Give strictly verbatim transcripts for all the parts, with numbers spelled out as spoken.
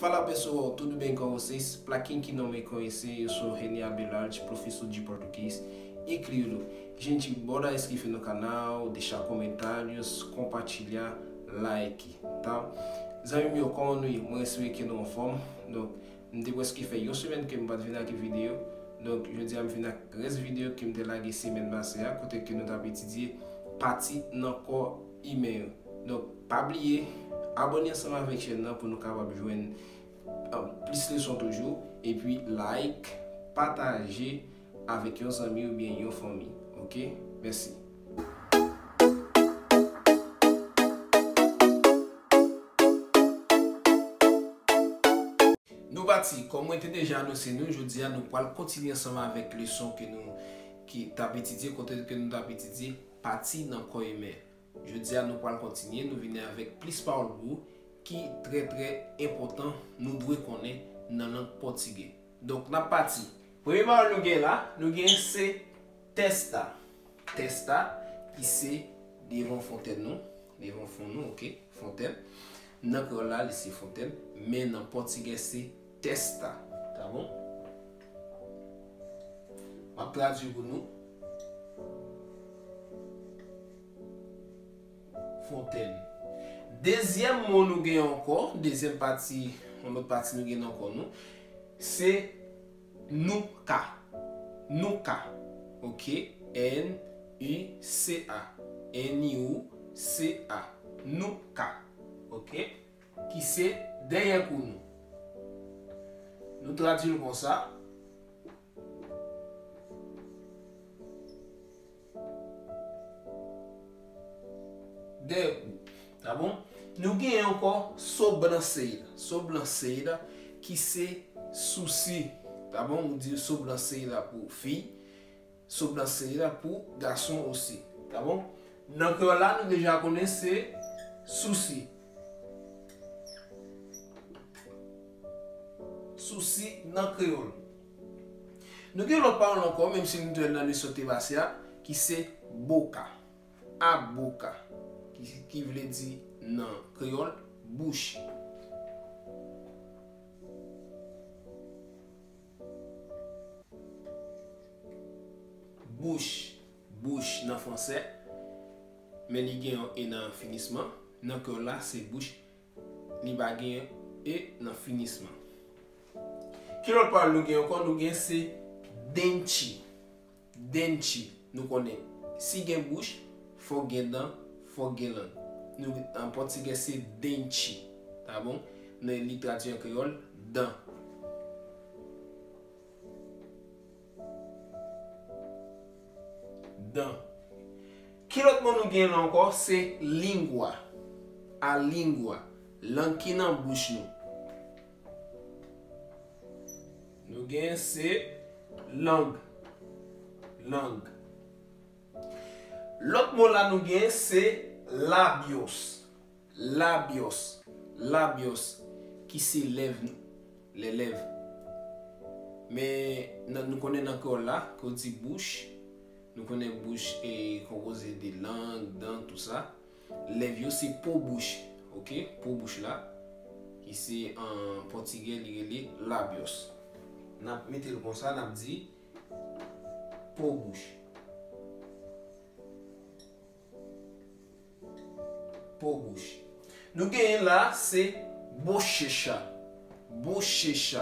Fala pessoal, tudo bem com vocês? Para quem que não me conhece, eu sou Rene Abelard, professor de português e crioulo. Gente, bora inscrever no canal, deixar comentários, compartilhar, like, tá? Zanmi m yo, kòman nou ye? Mwen espere ke nou anfòm. Donk, m te prèske fè yon semèn ke m pa t vin ak videyo. Donk, jodi a m vin ak rès videyo ke m te lage semèn pase a, kote ke nou t ap etidye pati nan kò imen yo. Donk, pa bliye, abòne ansanm avèk chèn nan pou nou kapab jwenn, ah, plis leson toujou. Epi, like, pataje avèk yon zanmi oubyen yon fanmi. Oke? Mèsi. Nou pati, kòm mwen te deja anonse nou, jodi a nou pral kontinye ansanm avèk leson ke nou, ki t ap etidye, kote ke nou t ap etidye pati nan kò imen. Jodi a nou pral kontinye, nou vini avèk plis pawòl gou ki trè, trè enpòtan nou dwe konnen nan lang pòtigè. Donk, n ap pati. Premye pawòl nou gen la, nou gen se testa. Testa, ki se devan fontèn nou, devan fon nou, oke, fontèn. Nan kreyòl la, li se fontèn, men nan pòtigè, se testa. Tá bom? M ap tradui pou nou. Fontèn. Dezyèm mo nou gen ankò, dezyèm pati, yon lòt pati nou gen nan kò nou, se nuca. Nuca. Oke? N U C A. N U C A. Nuca. Oke? Ki se dèyè kou nou. Nou tradui l konsa. Dèyè kou. Tá bom? Nou gen ankò sobrancelha. Sobrancelha, ki se sousi. Tá bom? Nou di sobrancelha pou fi. Sobrancelha pou gason osi. Tá bom? Nan kreyòl la, nou deja konnen se sousi. Sousi nan kreyòl. Nou gen lòt pawòl ankò, menm si nou te wè l nan leson te pase a, ki se boca. A boca, ki, ki vle di nan kreyòl, bouch. Bouch, bouch nan fransè, men li gen yon e nan finisman. Nan kreyòl la, se bouch, li pa gen e nan finisman. Ki lòt pawòl nou gen ankò? Nou gen se dente. Dente. Nou konnen, si gen bouch, fòk gen dan, fòk gen lang. Nou, an pòtigè, se dente. Tá bom? Men li tradui an kreyòl, dan. Dan. Ki lòt mo nou gen la ankò? Se língua. A língua. Lang ki nan bouch nou. Nou gen se lang. Lang. Lòt mo la nou gen se labios. Labios. Labios. Ki se lèv nou. Les lèvres. Men nan, nou konnen nan kreyòl la, ke w di bouch, nou konnen bouch e konpoze de lang, dan, tou sa. Lèv yo se po bouch, oke? Po bouch la, ki se an pòtigè, li rele labios. N ap mete l konsa, n ap di po bouch. Po bouch. Nou genyen la, se bochecha. Bochecha.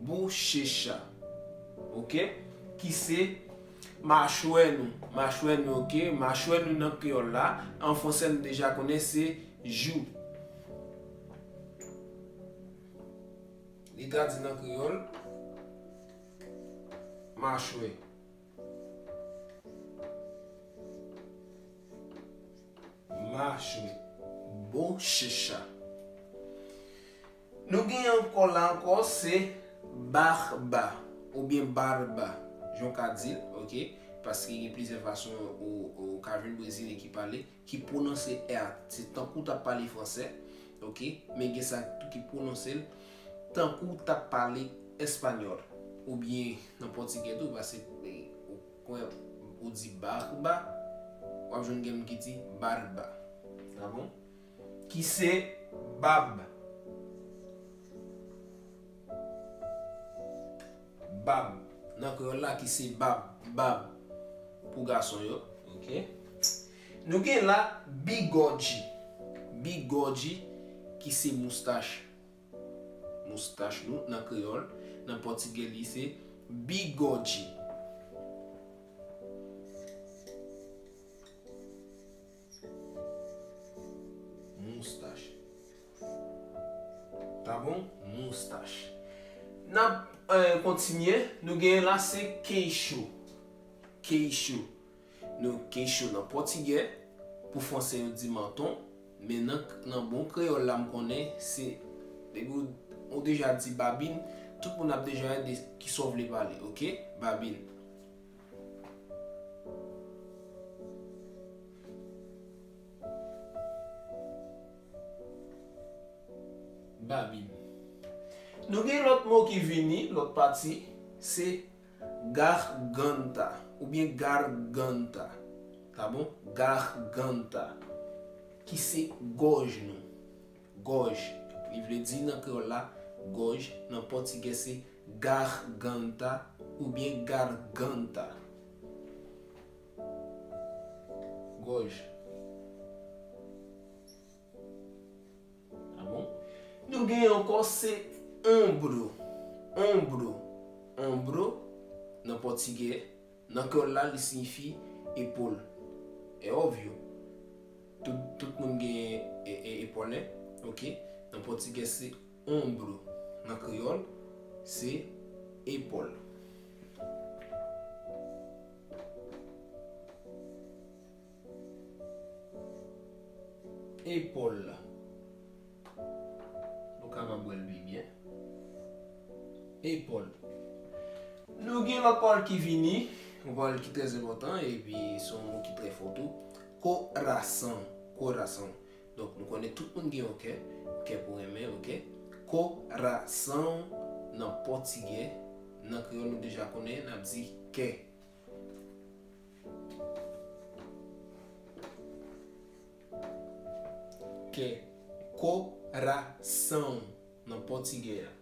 Bochecha. Oke? Ki se machwè nou. Machwè nou, oke? Machwè nou nan kreyòl la, an fransè nou deja konnen se jou. Li tradui nan kreyòl, machwè. Machwè. Bochecha. Nou gen ankò la ankò, se barba oubyen barba, jan w ka di l, oke? Paske gen plizyè fason ou, ou ka jwenn brezilyen ki pale, ki pwononse R. Se tankou w t ap pale fransè, oke? Men gen sa tou ki pwononse l tankou w t ap pale espanyòl, oubyen nan pòtigè tou, paske, eh, ou, ou di barba, w ap jwenn gen moun ki di barba. Tá bom? Ki se bab. bab. Nan kreyòl la ki se bab, bab pou gason yo. Ok. Nou gen la bigòdji. Bigòdji ki se moustach. Moustach nou nan kreyòl, nan pòtigè li se bigòdji. Moustach. Tá bom? Moustach. N ap eh, kontinye. Nou genyen la se kechou. Kechou. Nou kechou nan pòtigè. Pou franse yo di manton. Men nan, nan bon kreyòl la m konnen se depi ou, ou deja di babin, tout moun ap deja wè de kisa w vle pale, ok? Babin. Babin. Nou gen lòt mo ki vini, lòt pati, se garganta oubyen garganta. Tá bom? Garganta. Ki se gòj nou. Gòj. Li vle di nan kreyòl la, gòj, nan pòtigè se garganta oubyen garganta. Gòj. Tá bom? Nou gen ankò se ombro. Ombro. Ombro, nan pòtigè, nan kreyòl la, li siyifi epòl. É óbvio. Tout, tout moun gen e, e, epòl, en. Ok? Nan pòtigè, se ombro. Nan kreyòl, se epòl. Epòl. Nou kapab wè l pi byen. Epòl. Nou gen lòt pawòl ki vini, yon pawòl ki trè enpòtan, epi se yon mo ki trè fò tou. Korason. Korason. Donk, nou konnen tout moun gen yon kè, kè pou renmen, ok? Korason nan pòtigè, nan kreyòl nou deja konnen, n ap di kè. Kè, korason nan pòtigè a.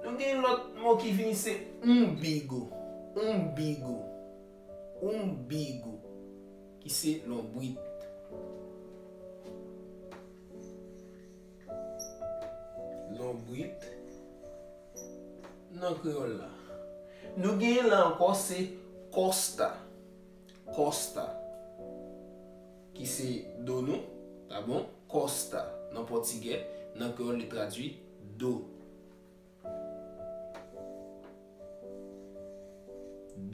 Nou gen lòt mo ki vini se umbigo, umbigo, umbigo, ki se lonbrit. Lonbrit nan kreyòl la. Nou genyen la ankò se kòsta. Kòsta, ki se do nou, tá bom? Kòsta, nan pòtigè, nan kreyòl li tradui do.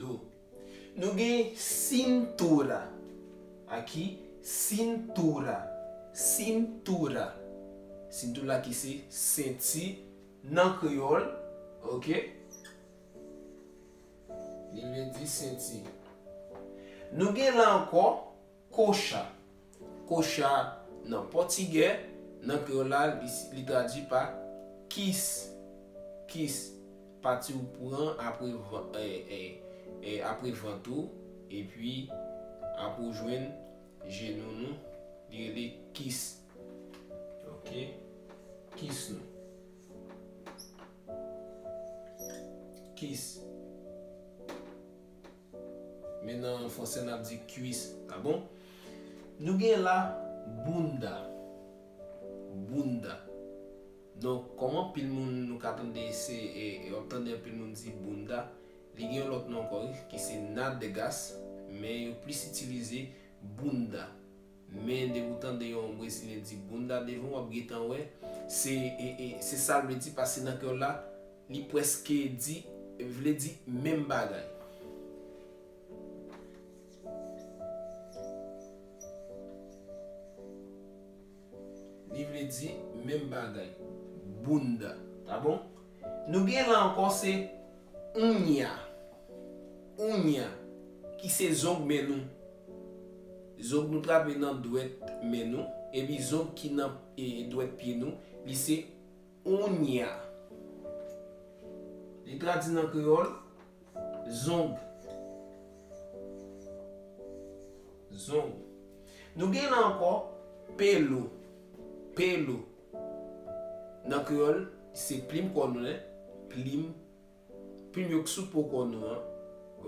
Do. Nou gen cintura. Aqui, cintura. Cintura. Cintura ki se senti nan kreyòl, ok? Li vle di senti. Nou gen la ankò koxa. Koxa nan pòtigè, nan kreyòl la, li, li tradui pa kis. Kis. Pati ou pran apre van-, e, e, e, apre vant ou, epi apre ou jwenn jenou nou, li rele kis. Ok? Kis nou. Kis. Men nan franse n ap di kwis, tá bom? Nou gen la bunda. Bunda. Donk, kòman anpil moun nou ka tande se, e, e, w ap tande anpil moun di bunda, li gen yon lòt non ankò, wi, ki se nádegas, men yo plis itilize bunda. Men depi w tande yon brezilyen di bunda devan w, w ap gentan wè, se, e, e, se sa l vle di, paske nan kreyòl la, li prèske di, vle di menm bagay. Li vle di menm bagay. Bunda. Tá bom? Nou gen la ankò se uña. Uña, ki se zong men nou. Zong nou trape nan dwèt men nou, epi zong ki nan, e, dwèt pye nou, li se uña. Li tradui nan kreyòl, zong. Zong. Nou gen la ankò, pelo. Pelo. Nan kreyòl, se plim kò nou, en. Plim Plim yo k sou po kò nou an,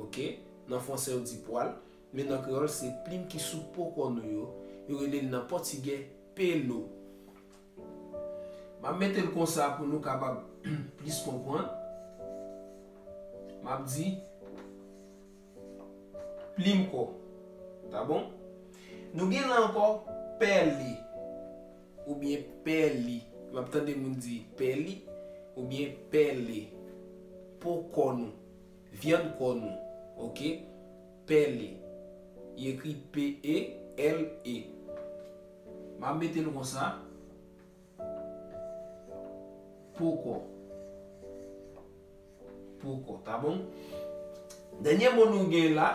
oke? Nan fransè yo di pwal, men nan kreyòl se plim ki sou po kò nou yo. Yo rele l nan pòtigè pelo. M ap mete l konsa pou nou kapab plis konprann. M ap di plim kò. Ta bon? Nou gen la ankò pèli oubyen pèli. M ap tande moun di pèli oubyen pèli. Po kò nou, vyann kò nou, oke? Pèli. Li ekri P E L E. M ap mete l konsa. Po kò. Po kò, ta bon? Dènye mo nou gen la,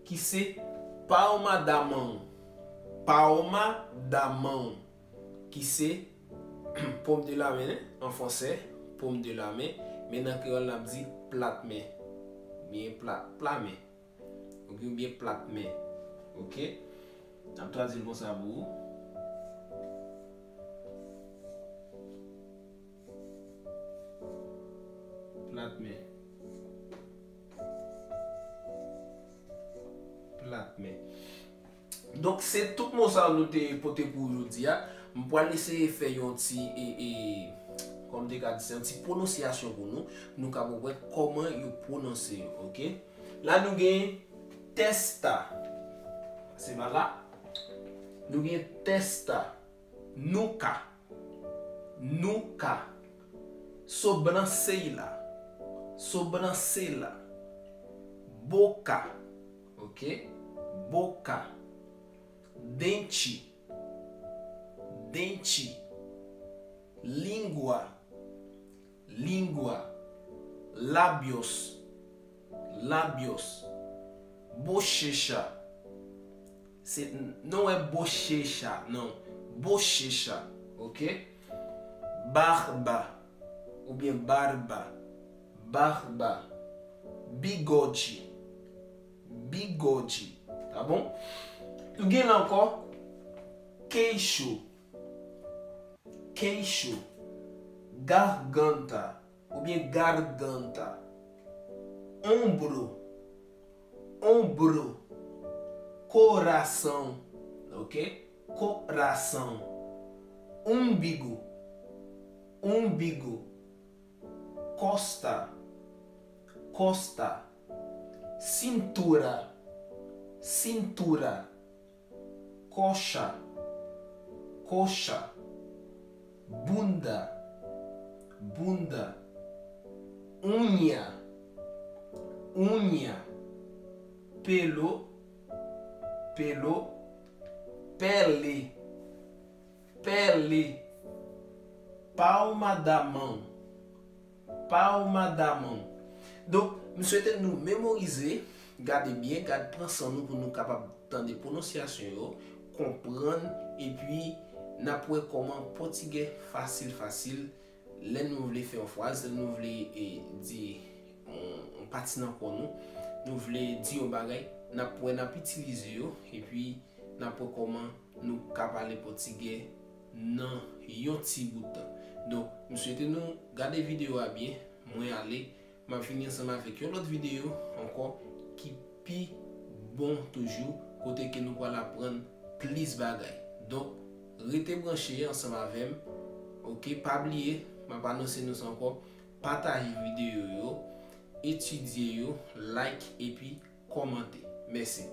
ki se palma da mão. Palma da mão, ki se paume de la main, an fransè, paume de la main, men nan kreyòl n ap di plat men. Byen pla, pla men. Oubyen plat men. Oke? N ap tradui l konsa pou ou. Plat men. Plat men. Donk, se tout mo sa yo nou te pote pou ou jodi a. M pral eseye fè yon ti, e, e, kòman m te ka di sa, yon ti pwononsyasyon pou nou. Nou kapab wè kòman yo pwononse yo, oke? La, nou gen testa. Se pa la. Nou gen testa. Nunca. Nunca. Sobrancelha. Sobrancelha. Boca. Oke? Boca. Dente. Dente. Língua. Língua. Lábios. Lábios. Bochecha. Se, não é bochecha, não. Bochecha, oke? Barba, oubyen barba. Barba. Bigode. Bigode. Ta bon? Nou gen la ankò queixo. Queixo. Garganta oubyen garganta. Ombro. Ombro. Coração. Oke? Coração. Umbigo. Umbigo. Costa. Costa. Cintura. Cintura. Coxa. Coxa. Bunda. Bunda. Unha. Unha. Pelo. Pelo. Pele. Pele. Palma da mão. Palma da mão. Donk, m swete nou memorize, gade byen, gad, pran san nou pou nou kapab tande pwononsyasyon yo, konprann, epi n ap wè kòman pòtigè fasil fasil, lè nou vle fè yon fraz, lè nou vle, e, di yon, yon pati nan kò nou, nou vle di yon bagay, n ap wè, n ap itilize yo, epi n ap wè kòman nou ka pale pòtigè nan yon ti bout tan. Donk, m swete nou gade videyo a byen. Mwen ale, m ap vini ansanm avèk yon lòt videyo ankò ki pi bon toujou, kote ke nou pral aprann plis bagay. Donk, rete branche ansanm avè m. Oke, pa bliye, m ap anonse nou sa ankò, pataje videyo yo, etidye yo, like epi kòmante. Mèsi.